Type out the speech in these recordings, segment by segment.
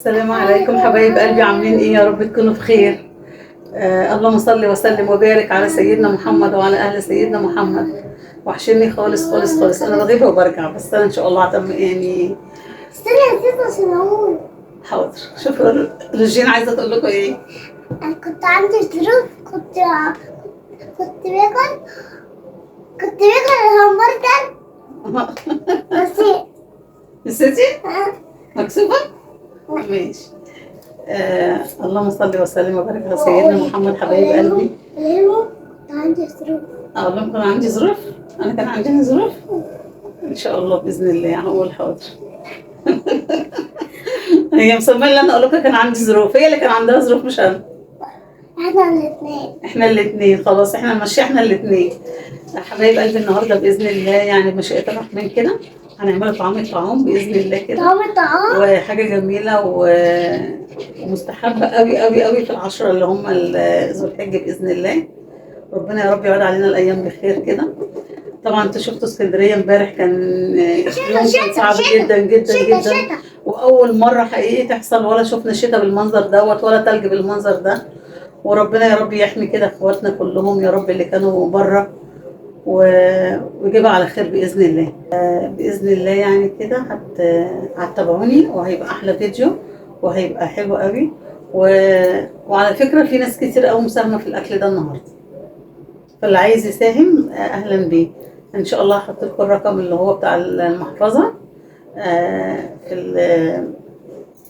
السلام عليكم حبايب قلبي، عاملين ايه؟ يا رب تكونوا بخير. اللهم صل وسلم وبارك على سيدنا محمد وعلى اهل سيدنا محمد. وحشني خالص خالص خالص، انا بغيب وبرجع، بس انا ان شاء الله هتم يعني. استنى يا تيتا عشان اقول. حاضر. شوفوا رجين عايزه تقول لكم ايه. انا كنت عندي ظروف، كنت باكل الهمبرجر بس. نسيتي؟ مكسوفه؟ ماشي. اللهم صل وسلم وبارك على سيدنا محمد حبايب قلبي. كنت عندي ظروف. اقول لهم كان عندي ظروف؟ انا كان عندي ظروف؟ ان شاء الله باذن الله هقول حاضر. هي مصممه اللي انا اقول لكم كان عندي ظروف، هي اللي كان عندها ظروف مش انا. احنا الاثنين. احنا الاثنين خلاص، احنا ماشيين احنا الاثنين. حبايب قلبي النهارده باذن الله يعني بمشيئة الرحمن كده هنعمل طعام الطعام باذن الله كده. طعام الطعام وحاجه جميلة ومستحبه قوي قوي قوي في العشرة اللي هم ذو الحجة باذن الله. ربنا يا رب يعود علينا الايام بخير كده. طبعا انتوا شفتوا اسكندرية امبارح كان يوم كان صعب جدا جدا جدا، واول مرة حقيقي تحصل، ولا شفنا شتاء بالمنظر دوت ولا تلج بالمنظر ده. وربنا يا رب يحمي كده اخواتنا كلهم يا رب اللي كانوا بره ويجيبها على خير باذن الله. باذن الله يعني كده هتتابعوني وهيبقى احلى فيديو وهيبقى حلو قوي. وعلى فكرة في ناس كتير قوي مساهمة في الاكل ده النهارده، فاللي عايز يساهم اهلا بيه. ان شاء الله هحط لكم الرقم اللي هو بتاع المحفظة في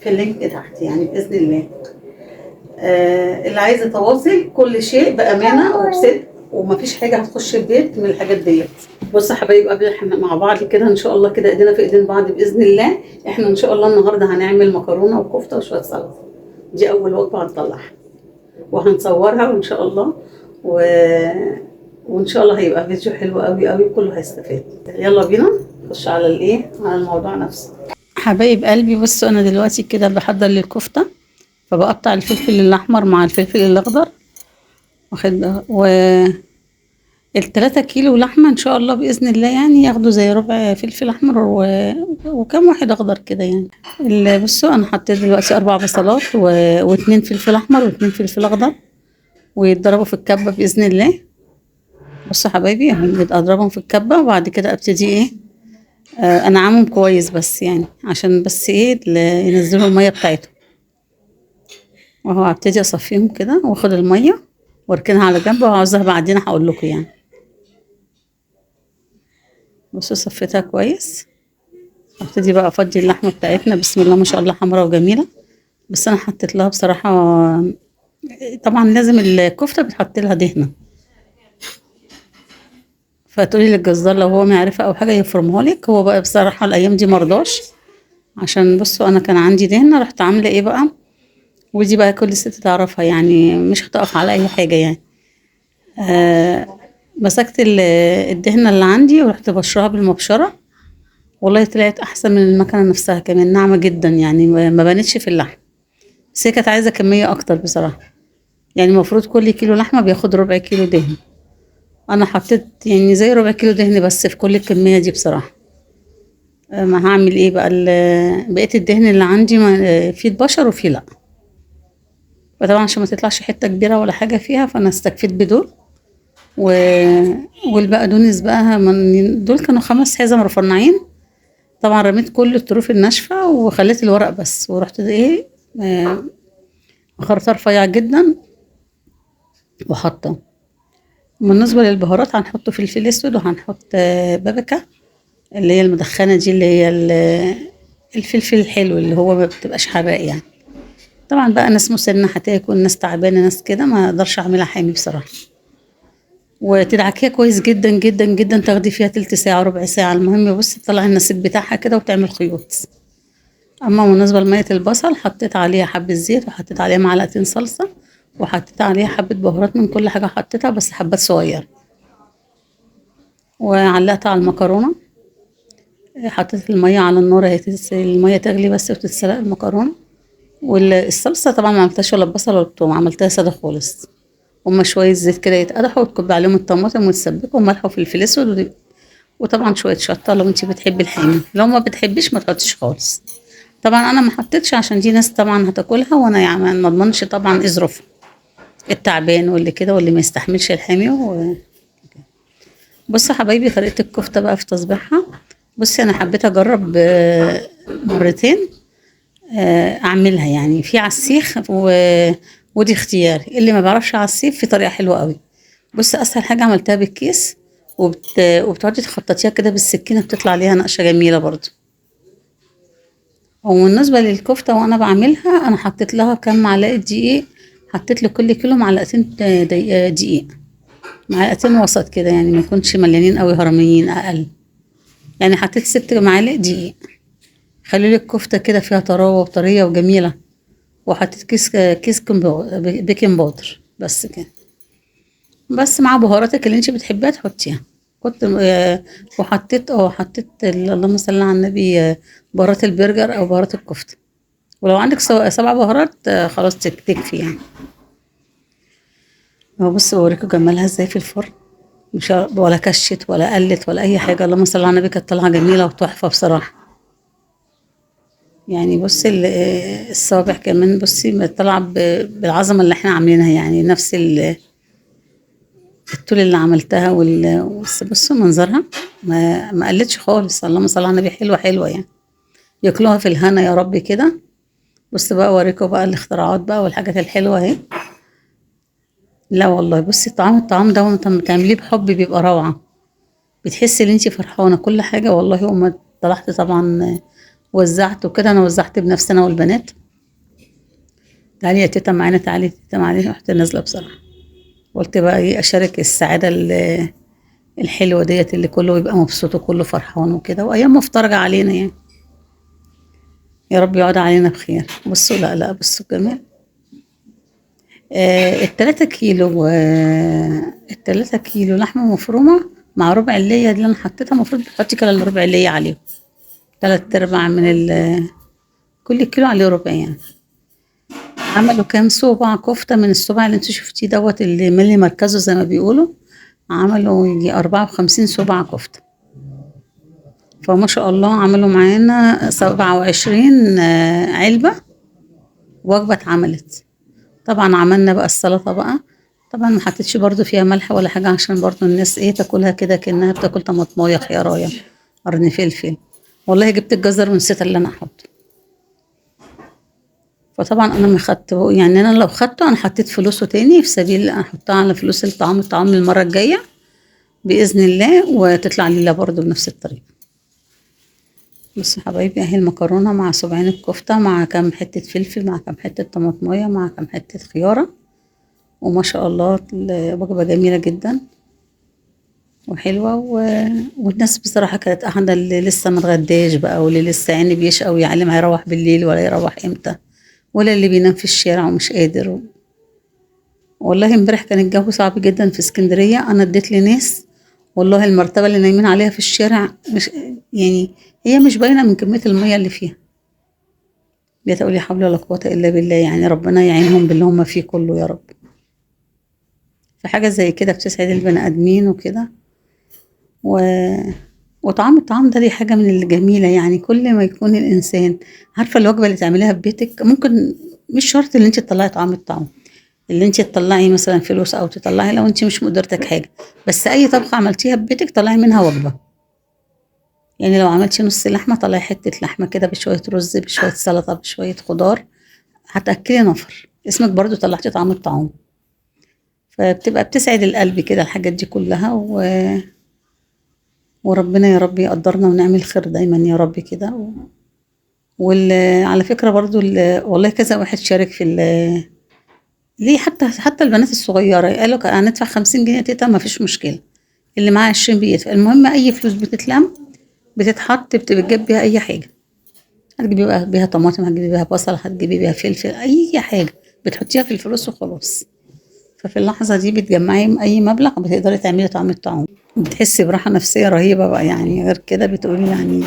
ال link تحت يعني باذن الله. اللي عايز يتواصل كل شيء بامانه وبصدق، ومفيش حاجة هتخش البيت من الحاجات ديت. بصوا يا حبايب قبل احنا مع بعض كده ان شاء الله كده ايدينا في ايدين بعض باذن الله. احنا ان شاء الله النهارده هنعمل مكرونه وكفته وشوية سلطة، دي اول وجبة هنطلعها وهنصورها وان شاء الله وان شاء الله هيبقى فيديو حلو قوي قوي كله هيستفاد. يلا بينا نخش على الايه، على الموضوع نفسه. حبايب قلبي بصوا انا دلوقتي كده بحضر للكفته، فبقطع الفلفل الاحمر مع الفلفل الاخضر واخد و 3 كيلو لحمه ان شاء الله باذن الله يعني ياخدوا زي ربع فلفل احمر وكم واحد اخضر كده يعني. بصوا انا حطيت دلوقتي 4 بصلات و2 فلفل احمر و2 فلفل اخضر، ويتضربوا في الكبه باذن الله. بصوا حبايبي اهم اضربهم في الكبه، وبعد كده ابتدي ايه انعمهم كويس بس يعني عشان بس ايه ينزلوا المية بتاعتهم. وهو هبتدي اصفيهم كده واخد المية واركنها على جنب، وعاوزاها بعدين هقول لكم يعني. بصوا صفيتها كويس، هبتدي بقى افضي اللحمة بتاعتنا. بسم الله ما شاء الله حمراء وجميلة، بس انا حطيت لها بصراحة طبعا لازم الكفتة بتحط لها دهنه، فتقولي للجزار لو هو ما يعرفها او حاجة يفرمها لك. هو بقى بصراحة الايام دي مرضاش، عشان بصوا انا كان عندي دهنه رحت عامله ايه بقى، ودي بقى كل ست تعرفها يعني مش هتقف على اي حاجة يعني. مسكت الدهنه اللي عندي ورحت بشرها بالمبشره، والله طلعت احسن من المكنه نفسها، كمان ناعمة جدا يعني ما بانتش في اللحم. بس هي كانت عايزه كمية اكتر بصراحة، يعني المفروض كل كيلو لحمه بياخد ربع كيلو دهن، انا حطيت يعني زي ربع كيلو دهن بس في كل الكمية دي بصراحة. ما هعمل ايه بقى، بقية الدهن اللي عندي فيه اتبشر وفيه لا، فطبعا عشان ما تطلعش حتة كبيرة ولا حاجة فيها فانا استكفيت بدول. والبقدونس بقى دول كانوا 5 حزم رفنعين، طبعا رميت كل الطروف الناشفه وخليت الورق بس، ورحت ايه خرطه رفيع جدا وحاطه. بالنسبة للبهارات هنحط فلفل اسود، وهنحط بابريكا اللي هي المدخنه دي اللي هي الفلفل الحلو اللي هو ما بتبقاش حراق يعني. طبعا بقى ناس مسنة هتاكل، ناس تعبانة، ناس كده ما اقدرش اعملها حامي بصراحة. وتدعكيها كويس جدا جدا جدا، تاخدي فيها تلت ساعة ربع ساعة، المهم بصي تطلعي النسيج بتاعها كده وتعمل خيوط. اما بالنسبة لمية البصل حطيت عليها حبه زيت، وحطيت عليها معلقتين صلصه، وحطيت عليها حبه بهارات من كل حاجة حطيتها بس حبات صغيرة، وعلقتها على المكرونه. حطيت المية على النار اهي، المية تغلي بس وتتسلق المكرونه. والصلصه طبعا ما عملتهاش ولا ببصل ولا بتوم، عملتها ساده خالص، هما شوية زيت كده يتقدحوا وتكب عليهم الطماطم وتسبكوا وملح وفلفل اسود وطبعا شوية شطه لو انتي بتحبي الحامي، لو ما بتحبيش ما تحطيش خالص. طبعا انا ما حطيتش عشان دي ناس طبعا هتاكلها، وانا يعني ما اضمنش طبعا ايه ظروفها، التعبان واللي كده واللي ما يستحملش الحامي. بصوا حبايبي طريقه الكفتة بقى في تصبيحها. بصي انا حبيت اجرب مرتين اعملها يعني في على السيخ ودي اختياري، اللي ما بيعرفش على السيخ في طريقه حلوة قوي. بصي اسهل حاجة عملتها بالكيس، وبتقعدي تخططيها كده بالسكينة، بتطلع عليها نقشه جميلة برضو. وبالنسبة للكفته وانا بعملها، انا حطيت لها كام معلقه دقيق، حطيت لكل كيلو معلقتين دقيق، معلقتين وسط كده يعني، ما يكونش مليانين قوي هرميين، اقل يعني. حطيت 6 معالق دقيق، خلي لي الكفتة كده فيها طراوه وطريه وجميلة. وحطيت كيس baking powder بس كده، بس مع بهاراتك اللي انت بتحبيها تحطيها. كنت وحطيت حطيت اللهم صل على النبي، بهارات البرجر او بهارات الكفتة. ولو عندك 7 بهارات خلاص تكفي يعني. اهو بصوا بوريكم جمالها ازاي في الفرن، مش ولا كشت ولا قلت ولا اي حاجة. اللهم صل على النبي، كانت طالعه جميلة وتحفه بصراحة يعني. بصي الصوابع كمان، بصي طالعه بالعظمة اللي احنا عاملينها يعني، نفس الطول اللي عملتها. بصوا منظرها ما قلتش خالص. اللهم صل على النبي، حلوة حلوة يعني، ياكلوها في الهنا يا رب كده. بصوا بقى اوريكم بقى الاختراعات بقى والحاجات الحلوة اهي. لا والله بصي الطعام ده وانت بتعمليه بحب بيبقى روعه، بتحسي ان انتي فرحانة كل حاجة والله. وما طلعت طبعا وزعت وكده، انا وزعت بنفسي انا والبنات، تعالي يا تيتا معانا، تعالي يا تيتا معانا. رحت نازله بصراحة، قلت بقى ايه، اشارك السعادة الحلوة ديت اللي كله يبقى مبسوط وكله فرحان وكده، وايام مفترجه علينا يعني، يا رب يعود علينا بخير. بصوا لا لا بصوا الجمال. التلاتة كيلو لحمة مفرومة مع ربع اللية اللي أنا حطيتها، المفروض تحطي كده الربع اللية عليهم، 3/4 من كل كيلو عليه ربع يعني. عملوا كام صوبع كفتة من الصباع اللي انتوا شفتيه دوت اللي ملي مركزه زي ما بيقولوا، عملوا يجي 54 صباع كفتة. فما شاء الله عملوا معانا 27 علبة وجبة اتعملت. طبعا عملنا بقى السلطة بقى، طبعا ما حطيتش برضو فيها ملح ولا حاجة عشان برضو الناس ايه تاكلها كده كأنها بتاكل طماطمايه خيارايه قرن فلفل. والله جبت الجزر ونسيت اللي انا احطه، فطبعا انا ما خدته يعني، انا لو خدته انا حطيت فلوسه تاني في سبيل احطها على فلوس الطعام المرة الجاية بإذن الله، وتطلع ليلة برضو بنفس الطريقة. بصوا حبايبي اهي المكرونة مع صباعين الكفتة مع كام حتة فلفل مع كام حتة طماطمية مع كام حتة خيارة، وما شاء الله وجبة جميلة جدا وحلوة. والناس بصراحة كانت قاعدة، اللي لسه ما اتغداش بقى واللي لسه عيني بيشقى ويعلم هيروح بالليل ولا يروح امتى، ولا اللي بينام في الشارع ومش قادر. والله امبارح كان الجو صعب جدا في اسكندرية، انا اديت لناس والله المرتبة اللي نايمين عليها في الشارع مش يعني هي مش باينة من كمية المية اللي فيها. لا تقولي حول ولا قوة إلا بالله، يعني ربنا يعينهم باللي هم فيه كله يا رب. فحاجة زي كده بتسعد البني آدمين وكده. وطعام الطعام ده دي حاجة من الجميلة يعني. كل ما يكون الإنسان عارفة الوجبة اللي تعمليها في بيتك، ممكن مش شرط اللي انت تطلعي طعام الطعام، اللي انت تطلعي مثلا فلوس او تطلعي لو انت مش مقدرتك حاجة، بس اي طبخة عملتيها في بيتك طلعي منها وجبة. يعني لو عملتي نص لحمة طلعي حتة لحمة كده بشوية رز بشوية سلطة بشوية خضار، هتأكلي نفر اسمك برضو طلعتي طعام الطعام. فبتبقى بتسعد القلب كده الحاجات دي كلها. وربنا يا رب يقدرنا ونعمل خير دايما يا رب كده. على فكرة برضو والله كذا واحد شارك في ليه، حتى البنات الصغيرة قالوا هندفع 50 جنيه تيتا ما فيش مشكلة، اللي معاه 20 بيدفع. المهم أي فلوس بتتلم بتتحط بتجيب بيها أي حاجة، هتجيبي بيها طماطم، هتجيبي بيها بصل، هتجيبي بيها فلفل، أي حاجة بتحطيها في الفلوس وخلاص. ففي اللحظة دي بتجمعي أي مبلغ بتقدري تعملي طعم الطعام، بتحسي براحة نفسية رهيبة بقى يعني. غير كده بتقولي يعني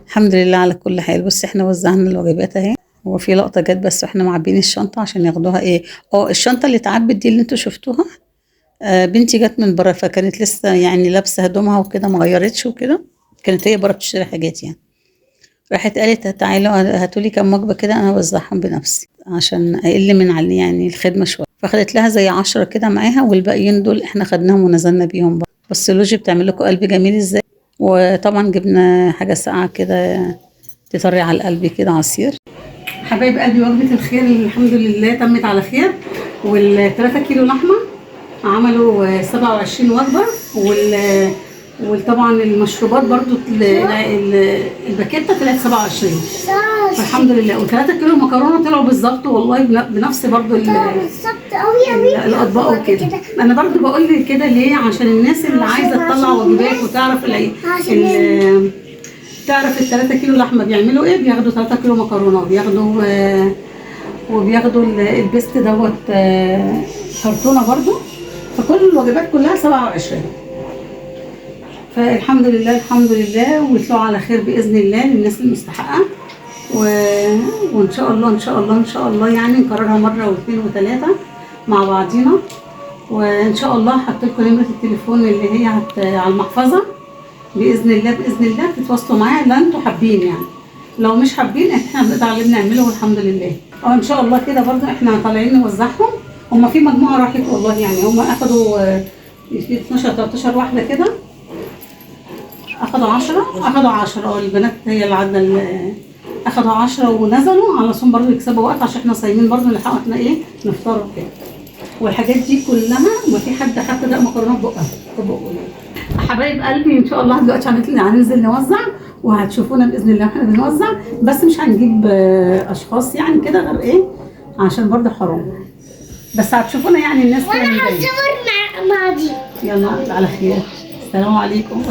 الحمد لله على كل حال. بصي احنا وزعنا الوجبات اهي، هو في لقطة جت بس واحنا معبين الشنطة عشان ياخدوها ايه، الشنطة اللي اتعبت دي اللي انتوا شفتوها، بنتي جت من بره فكانت لسه يعني لابسة هدومها وكده ما غيرتش وكده، كانت هي بره بتشتري حاجات يعني. راحت قالت تعالوا هاتوا لي كام وجبة كده انا اوزعهم بنفسي عشان اقل من على يعني الخدمة شوية. فاخدت لها زي 10 كده معاها، والباقيين دول احنا خدناهم ونزلنا بيهم بقى. بس لوجي بتعمل لكم قلب جميل ازاي. وطبعا جبنا حاجة ساقعه كده تطري على القلب كده، عصير. حبايب قلبي وجبة الخير الحمد لله تمت على خير. وال3 كيلو لحمه عملوا 27 وجبة، وطبعا المشروبات برضو الباكيته طلعت 27، الحمد لله. و3 كيلو مكرونه طلعوا بالظبط والله بنفس برضو بالظبط قوي الاطباق وكده. انا برضو بقول كده ليه؟ عشان الناس اللي عايزه تطلع وجبات وتعرف تعرف ال3 كيلو لحمه بيعملوا ايه. بياخدوا 3 كيلو مكرونه، وبياخدوا البيست دوت كرتونة برضو. فكل الوجبات كلها 27. فالحمد لله الحمد لله، ويطلعوا على خير باذن الله للناس المستحقه. وان شاء الله ان شاء الله ان شاء الله يعني نكررها مرة واثنين وثلاثة مع بعضينا. وان شاء الله هحط لكم نمره التليفون اللي هي على المحفظة باذن الله. باذن الله تتواصلوا معايا لو انتوا حابين، يعني لو مش حابين احنا بنقدر على اللي بنعمله والحمد لله. ان شاء الله كده برضو احنا طالعين نوزعهم. هما في مجموعة راحت والله، يعني هما اخدوا 12 13 واحدة كده، اخدوا 10، اخدوا 10. البنات هي اللي عندنا اخدوا 10 ونزلوا على صوم برضو يكسبوا وقت عشان احنا صايمين برضو نلحقوا احنا ايه نفطروا كده. والحاجات دي كلها ما في حد حتى ده مكرونه بقها في بقه. حبايب قلبي ان شاء الله دلوقتي هننزل نوزع، وهتشوفونا باذن الله واحنا بنوزع، بس مش هنجيب اشخاص يعني كده غير ايه عشان برضو حرام، بس هتشوفونا يعني الناس كده. وانا هصور مع دي. يلا على خير، السلام عليكم.